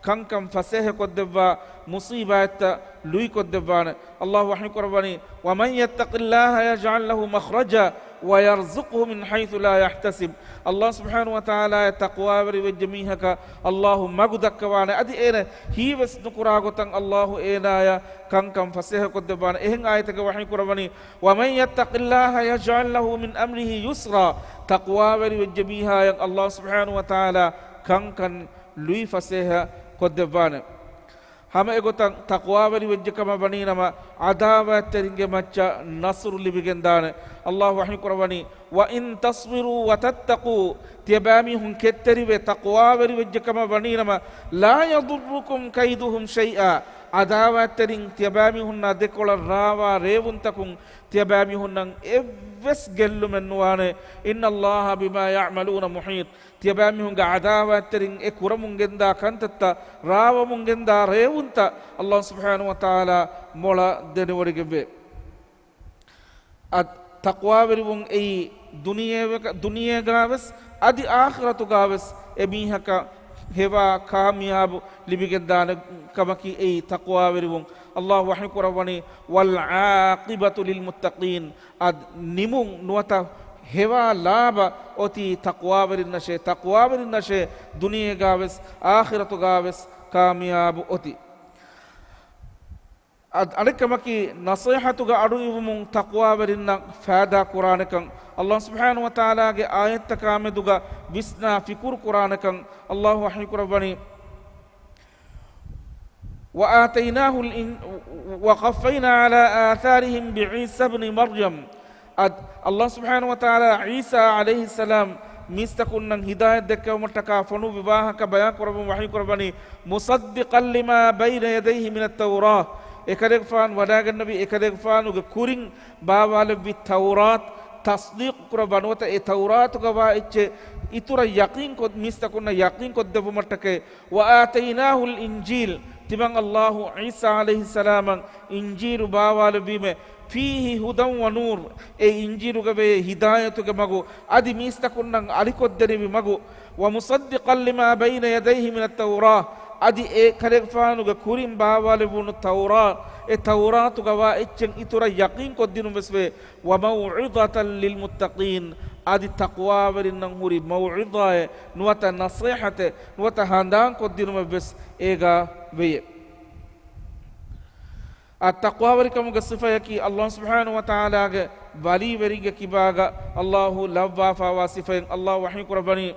ކަންކަން ފަސޭހަކޮށްދެއްވާ، މުޞީބާތްތައް ލުއިކޮށްދެއްވާނެ. ﷲ ވަޙީކުރައްވަނީ، "ومن يتق الله يجعل له مخرجا." وَيَرْزُقْهُ مِنْ حَيْثُ لَا يَحْتَسِبُ. ﷲ ސުބްޙާނަހޫ ވަތަޢާލާއަށް ތަޤްވާވެރިވެއްޖެ މީހަކަށް ﷲ މަގު ދައްކަވާނެ. އަދި އޭނަ ހީވެސް ނުކުރާ ގޮތަށް ﷲ އޭނާޔަށް ކަންކަން ފަސޭހަކޮށްދެއްވާނެ. އެހެން އާޔަތެއްގަ ވަޙީ ކުރައްވަނީ، وَمَن يَتَّقِ اللَّهَ يَجْعَل لَّهُ مِنْ أَمْرِهِ يُسْرًا. ތަޤްވާވެރިވެއްޖެ މީހާޔަށް ﷲ ސުބްޙާނަހޫ ވަތަޢާލާ ކަންކަން ލުއިފަސޭހަކޮށްދެއްވާނެ. ހަމަ އެގޮތަށް ތަޤްވާވެރިވެއްޖެ ކަމަށް ވަނީނަމަ، ޢަދާވާތްތެރިންގެ މައްޗަށް ނަޞްރު ލިބިގެންދާނެ. ﷲ ވަޙީ ކުރައްވަނީ، وَإِن تَصْبِرُوا وَتَتَّقُوا. ތިޔަބައިމީހުން ކެތްތެރިވެ ތަޤްވާވެރިވެއްޖެ ކަމަށް ވަނީނަމަ، لَا يَضُرُّكُمْ كَيْدُهُمْ شَيْئًا. ޢަދާވާތްތެރިން ތިޔަބައިމީހުންނާ ދެކޮޅަށް ރާވާ ރޭވުންތަކުން ތިޔަބައިމީހުންނަށް އެއްވެސް ގެއްލުމެއް ނުވާނެ. إِنَّ اللَّهَ بِمَا يَعْمَلُونَ مُحِيطٌ. ތިޔަބައިމީހުންގެ ޢަދާވާތްތެރިން އެ ކުރަމުން ގެންދާ ކަންތައްތައް، ރާވަމުން ގެންދާ ރޭވުންތައް ﷲ ސުބްޙާނަހޫ ވަތަޢާލާ މޮޅަށް ދެނެވޮޑިގެންވޭ. އަދި ތަޤްވާވެރިވުން އެއީ ދުނިޔޭ-، ދުނިޔޭގާވެސް އަދި އާޚިރަތުގާވެސް އެމީހަކަށް ހެވާ ކާމިޔާބު ލިބިގެންދާނެ ކަމަކީ އެއީ ތަޤްވާވެރިވުން. ﷲ ވަޙީ ކުރައްވަނީ، وَالْعَاقِبَةُ لِلْمُتَّقِينَ. އަދި ނިމުން ނުވަތަ ހެވާ ލާބަ އޮތީ ތަޤްވާވެރިންނަށޭ. ތަޤްވާވެރިންނަށޭ ދުނިޔޭގާވެސް އާޚިރަތުގާވެސް ކާމިޔާބު އޮތީ. އަދި އަނެއްކަމަކީ، ނަޞޭޙަތުގަ އަޑުއިވުމުން ތަޤްވާވެރިންނަށް ފައިދާ ކުރާނެކަން، ﷲ ސުބްޙާނަހޫ ވަތަޢާލާގެ އާޔަތްތަކާމެދުގަ ވިސްނާ ފިކުރު ކުރާނެކަން ﷲ ވަޙީ ކުރައްވަނީ، وَآتَيْنَاهُ الْإِنْ-، وَقَفَّيْنَا عَلَىٰ آثَارِهِم بِعِيسَى ابْنِ مَرْيَمَ. އަދި ﷲ ސުބްޙާނަހޫ ވަތަޢާލާ ޢީސާ ޢަލައިހިއްސަލާމް މީސްތަކުންނަށް ހިދާޔަތް ދެއްކެވުމަށްޓަކާ ފޮނުއްވި ވާހަކަ ބަޔާން ކުރައްވަމުން ވަޙީ ކުރައްވަނީ، مُصَدِّقًا لِمَا بَيْنَ يَدَيْهِ مِنَ التَّوْرَاةِ. އެކަލޭގެފާނު ވަޑައިގެންނެވި އެކަލޭގެފާނުގެ ކުރިން ބާވާލެއްވި ތައުރާތު ތަޞްދީޤު ކުރައްވާ ނުވަތަ އެ ތައުރާތުގަވާ އެއްޗެއް އިތުރަށް ޔަޤީންކޮށް، މީސްތަކުންނަށް ޔަޤީންކޮށްދެއްވުމަށްޓަކައި، وَآتَيْنَاهُ الْإِنْجِيلَ. ތިމަން ﷲ ޢީސާ ޢަލައިހިއްސަލާމަށް އިންޖީލު ބާވާލެއްވީމެ، فِيهِ هُدًى وَنُورٌ. އެ އިންޖީލުގަވޭ ހިދާޔަތުގެ މަގު، އަދި މީސްތަކުންނަށް އަލިކޮށްދެނިވި މަގު، وَمُصَدِّقًا لِمَا بَيْنَ يَدَيْهِ مِنَ التَّوْرَاةِ. އަދި އެ ކަލޭގެފާނުގެ ކުރިން ބާވާލެއްވުނު ތައުރާ، އެ ތައުރާތުގަވާ އެއްޗެއް އިތުރަށް ޔަޤީންކޮށްދިނުންވެސްވޭ. وَمَوْعِظَةً لِلْمُتَّقِينَ. އަދި ތަޤްވާވެރިންނަށް ހުރި މައުޢިޒާއެއް ނުވަތަ ނަޞޭޙަތެއް ނުވަތަ ހަނދާންކޮށްދިނުމެއްވެސް އޭގާ ވެޔޭ. އަދި ތަޤްވާވެރިކަމުގެ ސިފަޔަކީ ﷲ ސުބްޙާނަހޫ ވަތަޢާލާގެ ވަލީވެރިންގެ ކިބާގަ ﷲ ލައްވާފާވާ ސިފައެއް. ﷲ ވަޙީ ކުރައްވަނީ،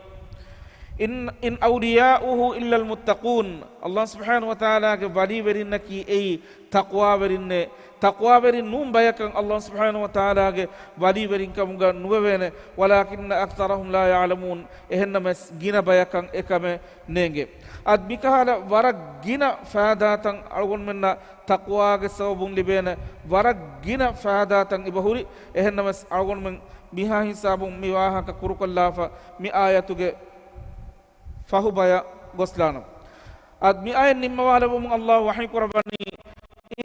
إِنْ، إِنْ أَوْلِيَاؤُهُ إِلَّا الْمُتَّقُونَ. ﷲ ސުބްޙާނަހޫ ވަތަޢާލާގެ ވަލީވެރިންނަކީ އެއީ ތަޤްވާވެރިންނޭ. ތަޤްވާވެރިން ނޫން ބަޔަކަށް ﷲ ސުބްޙާނަހޫ ވަތަޢާލާގެ ވަލީވެރިންކަމުގަ ނުވެވޭނެ. وَلَٰكِنَّ أَكْثَرَهُمْ لَا يَعْلَمُونَ. އެހެންނަމަވެސް ގިނަ ބަޔަކަށް އެކަމެއް ނޭނގޭ. އަދި މިކަހަލަ ވަރަށް ގިނަ ފައިދާތައް އަޅުގަނޑުމެންނަށް ތަޤްވާގެ ސަބަބުން ލިބޭނެ ވަރަށް ގިނަ ފައިދާތައް އެބަހުރި. އެހެންނަމަވެސް އަޅުގަނޑުމެން މިހާ ހިސާބުން މި ވާހަކަ ކުރުކޮށްލާފަ މި އާޔަތުގެ ފަހުބަޔަށް ގޮސްލާނަން. އަދި މި އާޔަތް ނިންމަވާލެވުމުން ﷲ ވަޙީ ކުރައްވަނީ،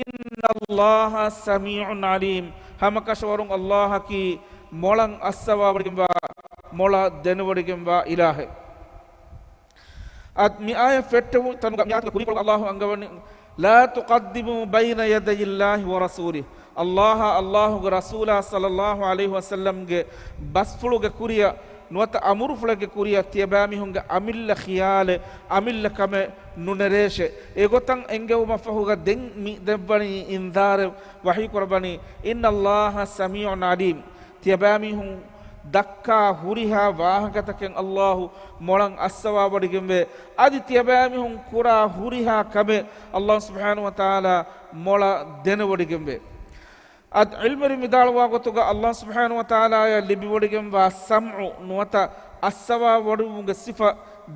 إِنَّ اللَّهَ سَمِيعٌ عَلِيمٌ. ހަމަކަށަވަރުން ﷲ އަކީ މޮޅަށް އައްސަވާވޮޑިގެންވާ، މޮޅަށް ދެނެވޮޑިގެންވާ އިލާހެއް. އަދި މި އާޔަތް ފެއްޓެވުނު ތަނުގަ މި އާޔަތުގެ ކުރިކޮޅު ﷲ އަންގަވަނީ، لَا تُقَدِّمُوا بَيْنَ يَدَيِ اللَّهِ وَرَسُولِهِ. ﷲ އާ ﷲގެ ރަސޫލާ ޞައްލަﷲ ޢަލައިހި ވަސައްލަމްގެ ބަސްފުޅުގެ ކުރިއަށް ނުވަތަ އަމުރުފުޅެއްގެ ކުރިއަށް ތިޔަބައިމީހުންގެ އަމިއްލަ ޚިޔާލެއް، އަމިއްލަ ކަމެއް ނުނެރޭށޭ. އެގޮތަށް އެންގެވުމަށްފަހުގަ ދެން މި ދެއްވަނީ އިންޒާރެއް، ވަޙީ ކުރައްވަނީ، إِنَّ اللَّهَ سَمِيعٌ عَلِيمٌ. ތިޔަބައިމީހުން ދައްކާ ހުރިހާ ވާހަކަތަކެއް ﷲ މޮޅަށް އައްސަވާވޮޑިގެންވޭ. އަދި ތިޔަބައިމީހުން ކުރާ ހުރިހާ ކަމެއް ﷲ ސުބްޙާނަހޫ ވަތަޢާލާ މޮޅަށް ދެނެވޮޑިގެންވޭ. އަދި ޢިލްމުވެރިން ވިދާޅުވާ ގޮތުގަ ﷲ ސުބްޙާނަހޫ ވަތަޢާލާއަށް ލިބިވޮޑިގެންވާ ސަމްޢު ނުވަތަ އައްސަވާވޮޑިވުމުގެ ސިފަ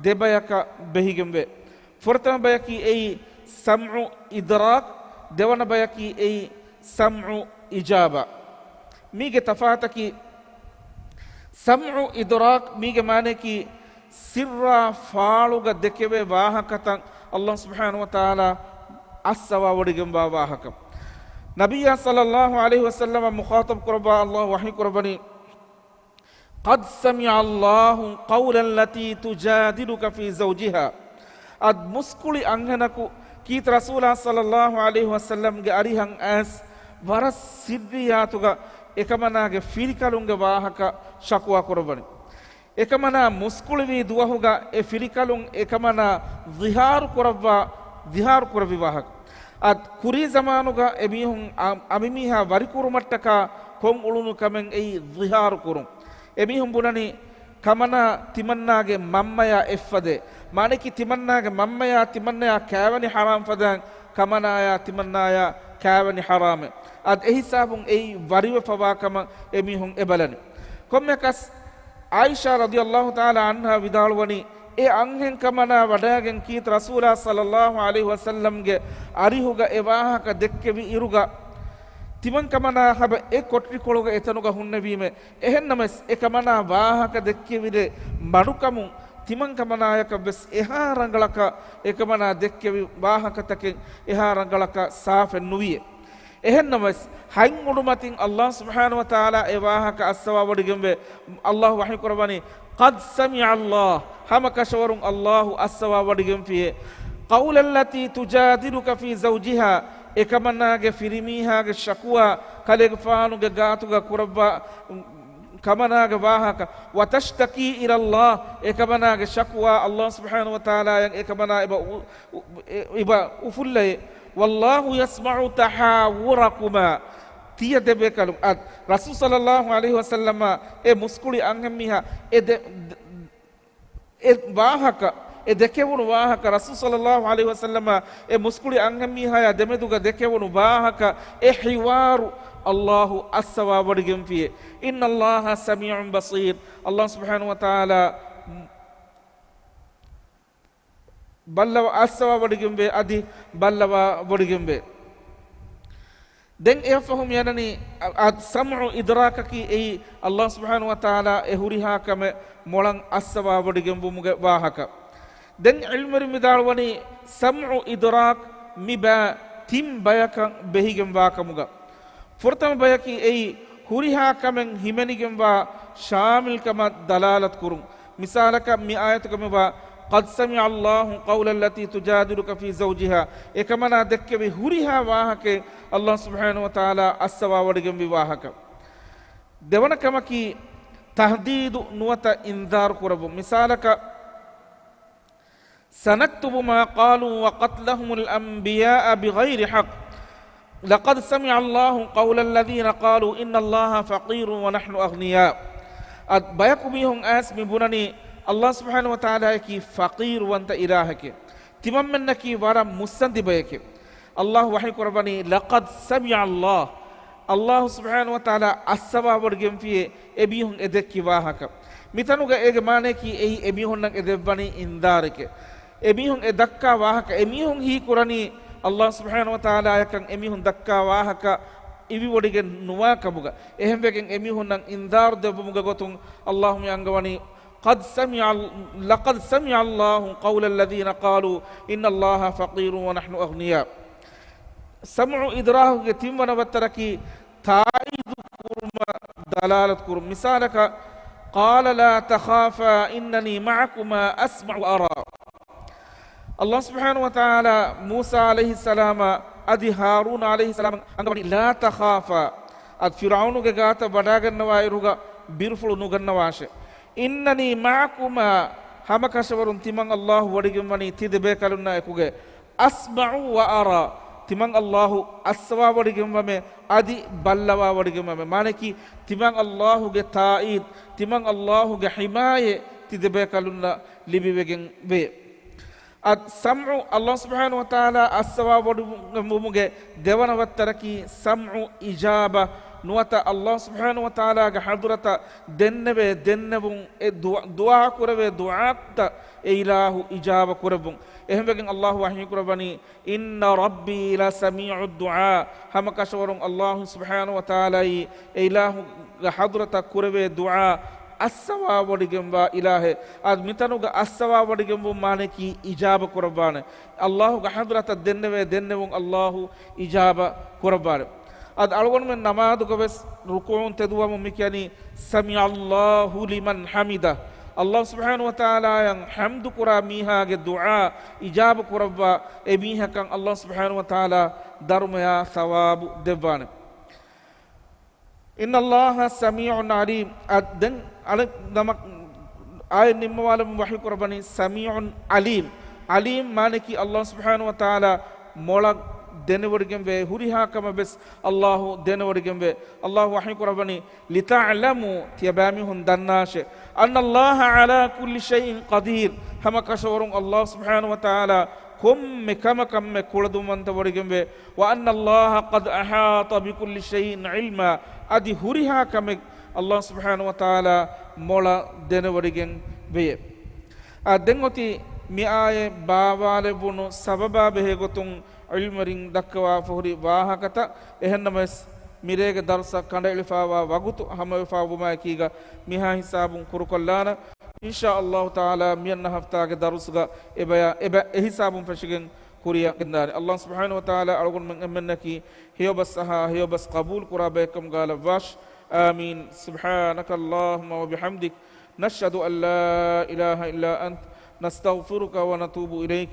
ދެބަޔަކަށް ބެހިގެންވޭ. ފުރަތަމަ ބަޔަކީ އެއީ ސަމްޢު އިދްރާކް، ދެވަނަ ބަޔަކީ އެއީ ސަމްޢު އިޖާބާ. މީގެ ތަފާތަކީ، ސަމްޢު އިދްރާކް މީގެ މާނަޔަކީ ސިއްރާ ފާޅުގަ ދެކެވޭ ވާހަކަތައް ﷲ ސުބްޙާނަހޫ ވަތަޢާލާ އައްސަވާވޮޑިގެންވާ ވާހަކަ. ނަބިއްޔާ ޞައްލަﷲ ޢަލައިހި ވަސައްލަމަށް މުޚާޠަބު ކުރައްވާ ﷲ ވަޙީ ކުރައްވަނީ، قَدْ سَمِعَ اللَّهُ قَوْلَ الَّتِي تُجَادِلُكَ فِي زَوْجِهَا. އަދި މުސްކުޅި އަންހެނަކު ކީރިތި ރަސޫލާ ޞައްލަﷲ ޢަލައިހި ވަސައްލަމްގެ އަރިހަށް އައިސް ވަރަށް ސިއްރިއްޔާތުގަ އެކަމަނާގެ ފިރިކަލުންގެ ވާހަކަ ޝަކުވާ ކުރައްވަނީ. އެކަމަނާ މުސްކުޅިވި ދުވަހުގަ އެ ފިރިކަލުން އެކަމަނާ ޒިހާރު ކުރައްވާ، ޒިހާރު ކުރެއްވި ވާހަކަ. އަދި ކުރީ ޒަމާނުގަ އެމީހުން އަ-، އަނބިމީހާ ވަރިކުރުމަށްޓަކާ ކޮށް އުޅުނު ކަމެއް އެއީ ޒިހާރު ކުރުން. އެމީހުން ބުނަނީ ކަމަނާ ތިމަންނާގެ މަންމަޔާ އެއްފަދައޭ. މާނައަކީ ތިމަންނާގެ މަންމަޔާ ތިމަންނަޔާ ކާވެނި ޙަރާމް ފަދައިން ކަމަނާޔާ ތިމަންނާޔާ ކާވެނި ޙަރާމޭ. އަދި އެހިސާބުން އެއީ ވަރިވެފަވާ ކަމަށް އެމީހުން އެބަލަނީ. ކޮންމެއަކަސް ޢާއިޝާ ރަޟިޔަﷲ ތަޢާލާ ޢަންހާ ވިދާޅުވަނީ، އެ އަންހެން ކަމަނާ ވަޑައިގެން ކީރިތި ރަސޫލާ ޞައްލަﷲ ޢަލައިހި ވަސައްލަމްގެ އަރިހުގަ އެ ވާހަކަ ދެއްކެވި އިރުގަ، ތިމަން ކަމަނާ ހަބަ އެ ކޮޓަރިކޮޅުގަ އެތަނުގަ ހުންނެވީމޭ. އެހެންނަމަވެސް، އެ ކަމަނާ ވާހަކަ ދެއްކެވިރޭ މަޑުކަމުން، ތިމަން ކަމަނާޔަކަށް ވެސް އެހާ ރަނގަޅަކަށް އެ ކަމަނާ ދެއްކެވި ވާހަކަތަކެއް އެހާ ރަނގަޅަކަށް ސާފެއް ނުވިއޭ. އެހެންނަމަވެސް، ހަތް އުޑުމަތިން ﷲ ސުބްޙާނަހޫ ވަތަޢާލާ އެ ވާހަކަ އައްސަވާވޮޑިގެންވޭ. ﷲ ވަޙީކުރައްވަނީ، قد سمع الله، ހަމަކަށަވަރުން ﷲ އައްސަވާވޮޑިގެންފިޔޭ. قول التي تجادلك في زوجها، އެކަމަނާގެ ފިރިމީހާގެ ޝަކުވާ ކަލޭގެފާނުގެ ގާތުގަ ކުރައްވާ ކަމަނާގެ ވާހަކަ، وتشتكي إلى الله، އެކަމަނާގެ ޝަކުވާ ﷲ ސުބްޙާނަހޫ ވަތަޢާލާޔަށް އެކަމަނާ އެބަ އު-، އު-، އެ-، އެބަ އުފުއްލައޭ. والله يسمع تحاوركما، ތިޔަ ދެބޭކަލުން، އަދި ރަސޫލު ޞައްލަﷲ ޢަލައިހި ވަސައްލަމާ އެ މުސްކުޅި އަންހެންމީހާ އެ ދެ-، އެ ވާހަކަ، އެ ދެކެވުނު ވާހަކަ، ރަސޫލު ޞައްލަﷲ ޢަލައިހި ވަސައްލަމާ އެ މުސްކުޅި އަންހެންމީހާޔާ ދެމެދުގަ ދެކެވުނު ވާހަކަ، އެ ޙިވާރު ﷲ އައްސަވާވޮޑިގެންފިޔޭ. إن الله سميع بصير، ﷲ ސުބްޙާނަހޫ ވަތަޢާލާ ބައްލަވާ، އައްސަވާވޮޑިގެންވޭ، އަދި ބައްލަވާވޮޑިގެންވޭ. ދެން އެއަށްފަހު މިއަންނަނީ، އަ، އަ، ސަމްޢު އިދްރާކަކީ އެއީ ﷲ ސުބްޙާނަހޫ ވަތަޢާލާ އެ ހުރިހާ ކަމެއް މޮޅަށް އައްސަވާވޮޑިގެންވުމުގެ ވާހަކަ. ދެން ޢިލްމުވެރިން ވިދާޅުވަނީ، ސަމްޢު އިދްރާކް މި ބައި ތިން ބަޔަކަށް ބެހިގެންވާކަމުގަ، ފުރަތަމަ ބަޔަކީ އެއީ ހުރިހާ ކަމެއް ހިމެނިގެންވާ ޝާމިލްކަމަށް ދަލާލަތު ކުރުން. މިސާލަކަށް މި އާޔަތުގަ މިވާ، قد سمع الله قول التي تجادلك في زوجها، އެކަމަނާ ދެއްކެވި ހުރިހާ ވާހަކައެއް ﷲ ސުބްޙާނަހޫ ވަތަޢާލާ އައްސަވާވޮޑިގެންވި ވާހަކަ. ދެވަނަ ކަމަކީ، ތަހްދީދު ނުވަތަ އިންޒާރު ކުރެއްވުން. މިސާލަކަށް، سنكتب ما قالوا وقتلهم الأنبياء بغير حق لقد سمع الله قول الذين قالوا إن الله فقير ونحن أغنياء. އަދި ބަޔަކު މީހުން އައިސް މި ބުނަނީ، ﷲ ސުބްޙާނަހޫ ވަތަޢާލާއަކީ ފަޤީރުވަންތަ އިލާހެކޭ. ތިމަންމެންނަކީ ވަރަށް މުއްސަނދި ބަޔެކޭ. ﷲ ވަޙީކުރައްވަނީ، لقد سمع الله، ﷲ ސުބްޙާނަހޫ ވަތަޢާލާ އައްސަވާވޮޑިގެންފިޔޭ އެމީހުން އެ ދެއްކި ވާހަކަ. މިތަނުގަ އޭގެ މާނަޔަކީ އެއީ އެމީހުންނަށް އެ ދެއްވަނީ އިންޒާރެކޭ. އެމީހުން އެ ދައްކާ ވާހަކަ، އެމީހުން ހީކުރަނީ ﷲ ސުބްޙާނަހޫ ވަތަޢާލާއަކަށް އެމީހުން ދައްކާ ވާހަކަ އިވިވޮޑިގެން ނުވާ ކަމުގަ. އެހެންވެގެން އެމީހުންނަށް އިންޒާރު ދެއްވުމުގެ ގޮތުން ﷲ މި އަންގަވަނީ، قد سمع، لقد سمع الله قول الذين قالوا إن الله فقير ونحن أغنياء. ސަމްޢު އިދްރާކުގެ ތިންވަނަ ވައްތަރަކީ، ތާއީދު ކުރުމަށް ދަލާލަތު ކުރުން. މިސާލަކަށް، قال لا تخافا إنني معكما أسمع وأرى. ﷲ ސުބްޙާނަހޫ ވަތަޢާލާ މޫސާ ޢަލައިހިއްސަލާމަށް އަދި ހާރޫން ޢަލައިހިއްސަލާމަށް އަންގަވަނީ، لا تخافا، އަދި ފިރްޢައުނުގެ ގާތަށް ވަޑައިގަންނަވާ އިރުގަ ބިރުފުޅު ނުގަންނަވާށޭ. إنني معكما، ހަމަކަށަވަރުން ތިމަން ﷲ ވޮޑިގެންވަނީ ތި ދެބޭކަލުންނާ އެކުގަ. أسمع وأرى، ތިމަން ﷲ އައްސަވާވޮޑިގެންވަމޭ، އަދި ބައްލަވާވޮޑިގެންވަމޭ. މާނައަކީ، ތިމަން ﷲގެ ތާއީދު، ތިމަން ﷲގެ ޙިމާޔަތް ތި ދެބޭކަލުންނަށް ލިބިވެގެން ވޭ. އަދި ސަމްޢު، ﷲ ސުބްޙާނަހޫ ވަތަޢާލާ އައްސަވާވޮޑިގެންވުމުގެ ދެވަނަ ވައްތަރަކީ، ސަމްޢު އިޖާބަ ނުވަތަ ﷲ ސުބްޙާނަހޫ ވަތަޢާލާގެ ޙަޟްރަތަށް ދެންނެވޭ ދެންނެވުން، އެ ދުޢާ، ދުޢާ ކުރެވޭ ދުޢާތައް އެ އިލާހު އިޖާބަ ކުރެއްވުން. އެހެންވެގެން ﷲ ވަޙީކުރައްވަނީ، إن ربي لسميع الدعاء، ހަމަކަށަވަރުން ﷲ ސުބްޙާނަހޫ ވަތަޢާލާއީ އެ އިލާހުގެ ޙަޟްރަތަށް ކުރެވޭ ދުޢާ އައްސަވާވޮޑިގެންވާ އިލާހެއް. އަދި މިތަނުގަ އައްސަވާވޮޑިގެންވުން މާނައަކީ އިޖާބަ ކުރައްވާނެ. ﷲގެ ޙަޟްރަތަށް ދެންނެވޭ ދެންނެވުން ﷲ އިޖާބަ ކުރައްވާނެ. އަދި އަޅުގަނޑުމެން ނަމާދުގަ ވެސް ރުކޫޢުން ތެދުވަމުން މި ކިޔަނީ، سمع الله لمن حمده. ﷲ ސުބްޙާނަހޫ ވަތަޢާލާއަށް ޙަމްދު ކުރާ މީހާގެ ދުޢާ އިޖާބަ ކުރައްވާ އެ މީހަކަށް ﷲ ސުބްޙާނަހޫ ވަތަޢާލާ ދަރުމަޔާ ޘަވާބު ދެއްވާނެ. إن الله سميع عليم. އަ، ދެން އަޅެ ނަމަ، އާޔަތް ނިންމަވާލަމުން ވަޙީ ކުރައްވަނީ سميع عليم. ޢަލީމް މާނައަކީ ﷲ ސުބްޙާނަހޫ ވަތަޢާލާ މޮޅަށް ދެނެވޮޑިގެންވޭ، ހުރިހާ ކަމެއް ވެސް ﷲ ދެނެވޮޑިގެންވޭ. ﷲ ވަޙީ ކުރައްވަނީ لتعلموا، ތިޔަބައިމީހުން ދަންނާށޭ، أن الله على كل شيء قدير، ހަމަ ކަށަވަރުން ﷲ ސުބްޙާނަހޫ ވަތަޢާލާ ކޮންމެ ކަމަކަށްމެ ކުޅަދުންވަންތަ ވޮޑިގެންވޭ. وأن الله قد أحاط بكل شيء علما، އަދި ހުރިހާ ކަމެއް ﷲ ސުބްޙާނަހޫ ވަތަޢާލާ މޮޅަށް ދެނެވޮޑިގެން ވެޔޭ. އާ، ދެން އޮތީ މި އާޔަތް ބާވާލެވުނު ސަބަބާ ބެހޭގޮތުން ޢިލްމުވެރިން ދައްކަވާފަ ހުރި ވާހަކަތައް. އެހެންނަމަވެސް، މިރޭގެ ދަރުސަށް ކަނޑައެޅިފައިވާ ވަގުތު ހަމަވެފައިވުމާއެކީގަ މިހާ ހިސާބުން ކުރުކޮށްލާނަން. އިންޝާﷲ ތަޢާލާ މިއަންނަ ހަފްތާގެ ދަރުސުގަ އެބަޔަ، އެބަ، އެހިސާބުން ފެށިގެން ކުރިއަށް ގެންދާނެ. ﷲ ސުބްޙާނަހޫ ވަތަޢާލާ އަޅުގަނޑުމެން އެންމެންނަކީ ހެޔޮބަސް އަހާ، ހެޔޮބަސް ޤަބޫލު ކުރާ ބައެއްކަމުގަ ލައްވާށި. آمين. سبحانك اللهم وبحمدك، نشهد أن لا إله إلا أنت، نستغفرك ونتوب إليك.